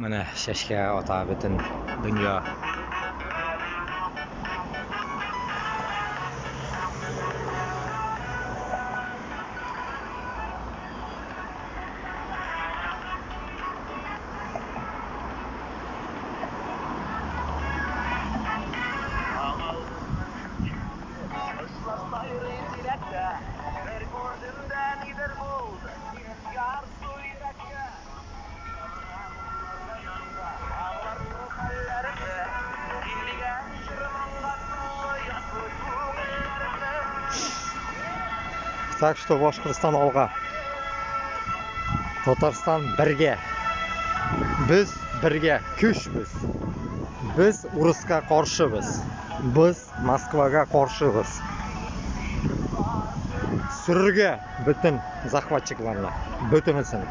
Менә чәчкә ата бөтен дөнья. Так что Башкортстан алга. Татарстан бергә. Без бергә, көч без. Без урыска каршыбыз. Без Москвага каршыбыз. Сөрергә бөтен захватчикларны, бөтенесен.